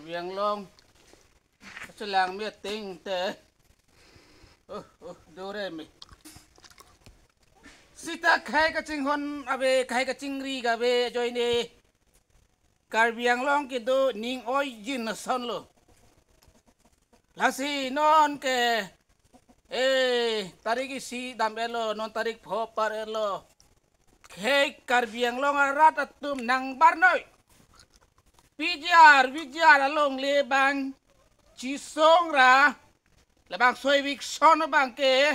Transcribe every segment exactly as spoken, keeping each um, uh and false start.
Karbi Anglong. Kachelang mi ateng te. Oh, oh, dore mi. Sita khei kachinghon ave, khei kachingri ave ajoine. Karbi Anglong kedo ning oi jin asonlo. Lasi non ke, eh, tarik isi dam-etlo, non tarik pho par-etlo. Khei Karbi Anglong arat atum nangbarnoi. P G R, V G R alongle abang chisong ra, labangso eviction abang ke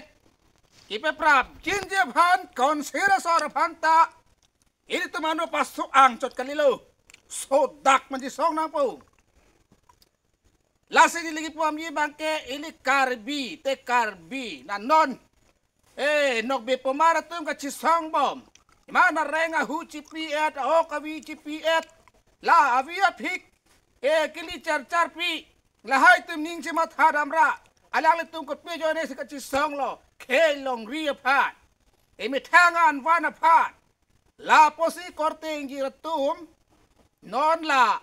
kipeprap jinje aphan, council asor aphan ta, ilitum ano paso-ang chot kalilo. Sodak man chisong nangpo. Lasi neli kipu amji abang ke ili Karbi te Karbi na non. Eh, nokbe pomar atum kachisongbom. Iman areng ahu chipi-et, a-ok avi chipi-et. La avi aphik. Eh, kili charcharpi. Lahai atum ning chematha damra. Alanglitum kopi ajoine si kachisonglo. Khei longri aphan. Emethang anvan aphan. Lapusi korte ingjir atum, non la,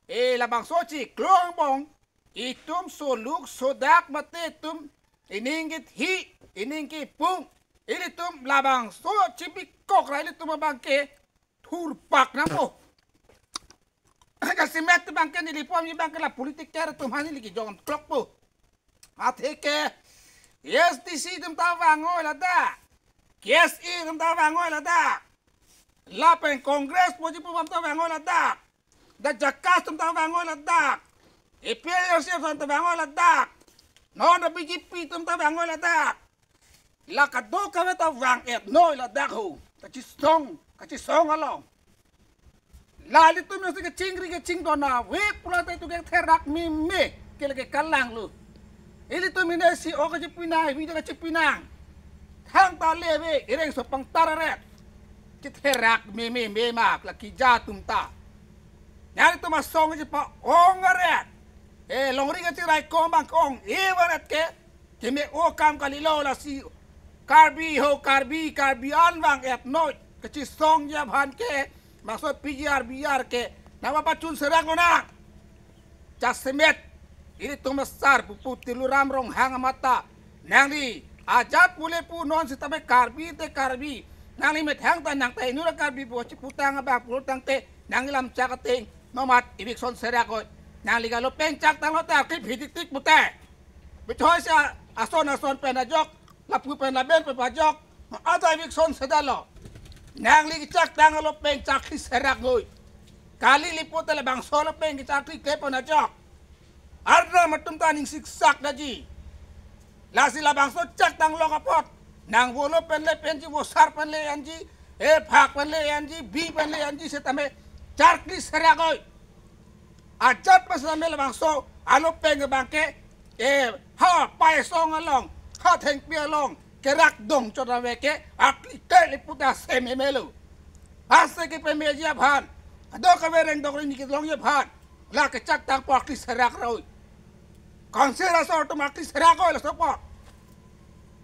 eh, labangso chiklongbong, itum soluk sodak mate itum ining kithi, ining kipung, ilitum labangso chibikok ra ilitum abang ke thurpak nangpo. Kachemet abang ke neli pom abang ke la politiker atum aphan neli kijong klokpo. Athe ke, A S D C atum ta vangoi ladak. K S A atum ta vangoi ladak. Lapen Congress puji pu abang ta vangoi ladak. Dak JACAS atum ta vangoi ladak. A P H L C atum ta vangoi ladak. Non B J P atum ta vangoi ladak. La kadokave ta vang-etnoi ladak ho. Kachisong, kachisong along. La ilitum nasi kachingri kachingdon ave pulote tu ke therak meme ke lake kalanglo. Ilitum ini si o kachipi nang, video kachipi nang. Thangta le ave, ireng so pangtar aret. Chitherak meme meme mak la kija atum ta. Nang ilitum asong chipa-ong aret. Eh, longri kachiraikom abang ke-ong-e aret ke. Keme-o akam kalilo lasi Karbi ho Karbi, Karbi an vang-etnoi. Kachisongji aphan ke, maksud P G R V G R ke, nangpapachun serak lonang. Jasemet, ilitum asar pupu Tuliram Ronghang amat ta. Nangli, ajat pule pu non sitame Karbi te Karbi. Nangli methang ta nang ta inura Karbi pu chiputang abang pulotangte, nangli lam chak ateng, nomat eviction serakoi. Nangli kalo pengchak tanglo ta, kiphitik tik pute. Bithoi sa ason ason pen ajok, lapu pen laben pen ajok, ada eviction sedalo. Nangli kechak tanglo pengchakri seraknoi. Kali lipo te labangso lo peng kechakri ke pen ajok. Arnam atum ta ning siksak daji. Lasi labangso chak tanglo apot. Nang volo pen le penji, vosar pen le enji, eh, phak pen le enji, bi pen le enji sitame charkri serakoi. Ajat pas name labangso, alo peng abang ke, eh, ha paisong along, ha thengpi along, kerak dong chot ave ke, akli ke liputa sememelo. Ase kepemeji aphan, adokave rengdok rengni kelongji aphan, la kechak tangpo akli serak roi. Council asor atum akli serakoi laso apot.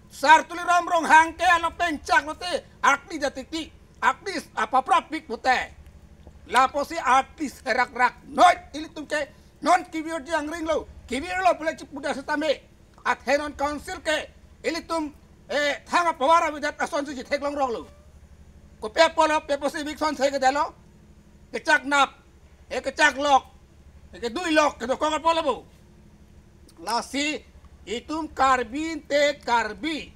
Sar Tuliram Ronghang ke alo pengchak lote, akli jatikti, akli apaprapik pute. Lapusi akli serakraknoi ilitum ke non kevir jangringlo, kevirlo pule chipuda sitame. Athe non council ke ilitum, eh, thang apower avedet asonsi chithek longroklo. Kopi apotlo, pi aposi eviction se kedalo. Kechak nap, eh, kechak lok, eh, kedui lok, kedokok apotlo bo. Lasi itum Karbi te Karbi.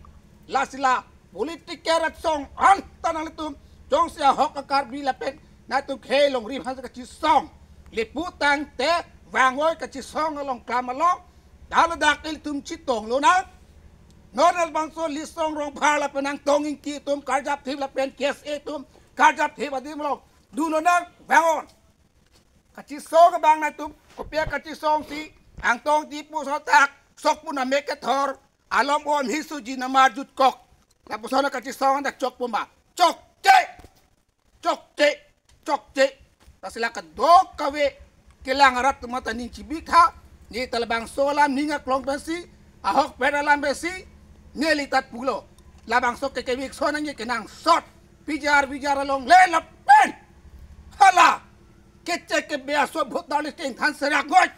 Lasi la politiker atsong an ta nanglitum jongsi ahok a-Karbi lapen nangtum khei longri aphan kachisong. Liputangte vangoi kachisong along klam along. Dal dak ilitum chitong lonang. Non labangso Litsong Rongphar lapen Angtong Ingti atum karjapthip lapen K S A atum karjapthip adim along dun lonang vangon. Kachisong abang nangtum, kopi akachisongsi, Angtong Ingti puson tak, sok pu name kethor, alom om hi suji namar jutkok. Lapuson kachisong dak chokpo ma. Chokche! Chokche! Chokche! Lasi la kadokave kelang arat atum ta ning chibitha, ne ta labangso alam ning aklong pensi, ahok pen alam pensi, neli tat pulo. Labangso ke ke eviction nangji kenangsot. P G R V G R alongle lapen. Hala! Kechek kebe aso vote dali kengthan seraknoi.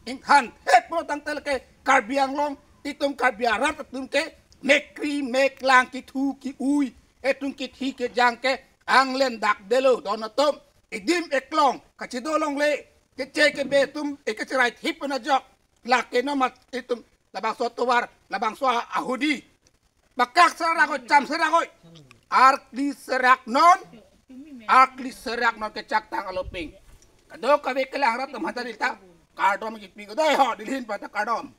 inghan het pulo tangte ke Karbi Anglong, itum Karbi arat atum ke mekri meklang, kithu ki-ui, itum kithi kejang ke anglen dak detlo don atum. Edim eklong kachedo longle, keche kebe atum eke cherai thip na jok. Lake no mat itum labangso tovar, labangso ahudi. Pakak serak oi, cham serak oi. Arkli serak non, arkli serak non kechak tang aloping. Kadokave kelang rat atum hajar ita, kardom kipi ko dei ho, dilhin pata kardom.